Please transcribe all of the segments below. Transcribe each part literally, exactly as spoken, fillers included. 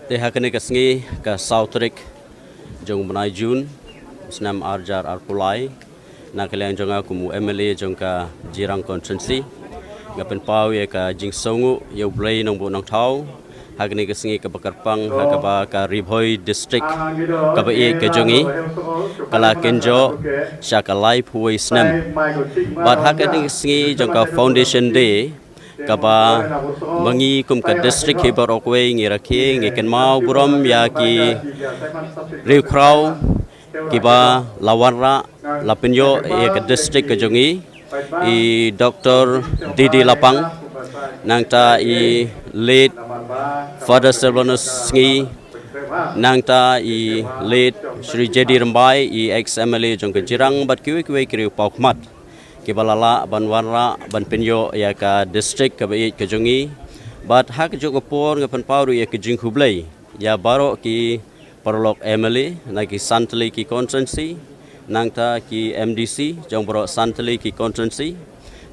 Te ha kane ka sngi ka saw tarik jong u bnai June, snem ar hajar arphew lai, na ka liang jong nga kum u M L A jong ka Jirang Constituency, nga pynpaw ïa ka jingsngewnguh ïa U Blei Nongbuh Nongthaw ha kane ka sngi kaba kyrpang ha kaba ka Ri Bhoi District kaba ïeit ka jong ngi ka la kynjoh sha ka laiphew wei snem. Bad ha kane ka sngi jong ka Foundation Day kaba ma ngi kum ka district hi baroh kawei ngi rakhe, ngi kynmaw burom ïa ki riewkhraw kiba la wanrah, la pynïoh ïa ka district ka jong ngi, i Doctor D D Lapang, nangta i late Father Silvanus Sngi, nangta i late Shri J D Rymbai, i ex M L A jong ka Jirang, bad kiwei kiwei ki riewpawkhmat kiba la lah ban wanrah ban pynïoh ïa ka district kaba ïeit ka jong ngi. Bad ha kajuh ka por nga pynpaw ruh ïa ka jingkhublei ïa baroh ki paralok M L A na ki san tylli ki constituency, nangta ki M D C jong baroh san tylli ki constituency,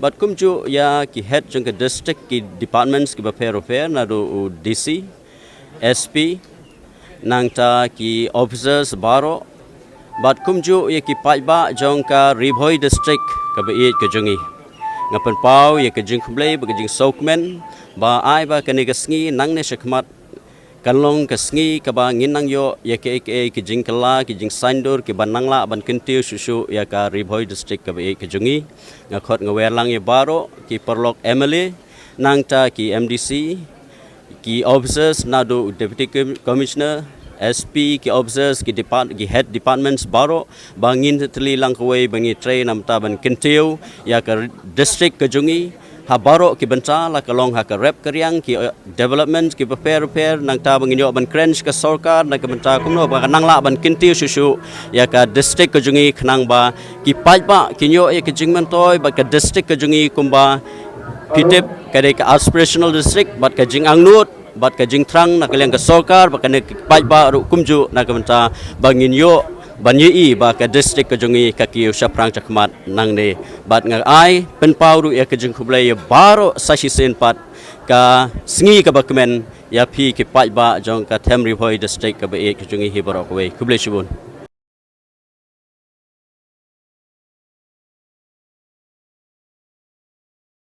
bad kumjuh ïa ki head jong ka district, ki departments kiba pher bapher, naduh u D C, S P, nangta ki officers baroh, bad kumjuh ïa ki paidbah jong ka Ri Bhoi District kaba ïeit ka jong ngi. Nga pynpaw ïa ka jingkhublei bad ka jingsngewkmen ba ai ba kane ka sngi nangne shakhmat kan long ka sngi kaba ngin nang ïoh ïa kiei kiei ki jingkylla, ki jingsaiñdur kiba nang lah ban kyntiew shuh shuh ïa ka Ri Bhoi District kaba ïeit ka jong ngi. Nga khot nga wer lang ïa baroh ki paralok M L A, nangta ki M D C, ki officers naduh Deputy Com-, Commissioner, S P, ki officers, ki depart-, ki head departments baroh, ba ngin tylli lang kawei ba ngi trei namar ban kyntiew ïa ka district ka jong ngi ha baroh ki bynta, la ka long ha ka rep ka riang, ki, eh, development kiba pher bapher, nangta ba ngin ïoh ban kren sha ka sorkar na ka bynta kumno ba kan nang lah ban kyntiew shuh shuh ïa ka district ka jong ngi, khnang ba ki paidbah kin ïoh ïa ka jingmyntoi bad ka district ka jong ngi kumba phi tip ka dei ka aspirational district, bad ka jingangnud bad ka jingthrang na ka liang ka sorkar bad kane ka paidbah ruh kumjuh, na ka bynta ba ngin ïoh ban ïohi ba ka district ka jong ngi ka kiew shaphrang shakhmat nangne. Bad nga ai pynpaw ruh ïa ka jingkhublei ïa baroh sa shisien pat, ka sngi kaba kmen ïa phi ki paidbah jong ka Them Ri Bhoi District kaba ïeit ka jong ngi hi baroh kawei. Khublei shibun.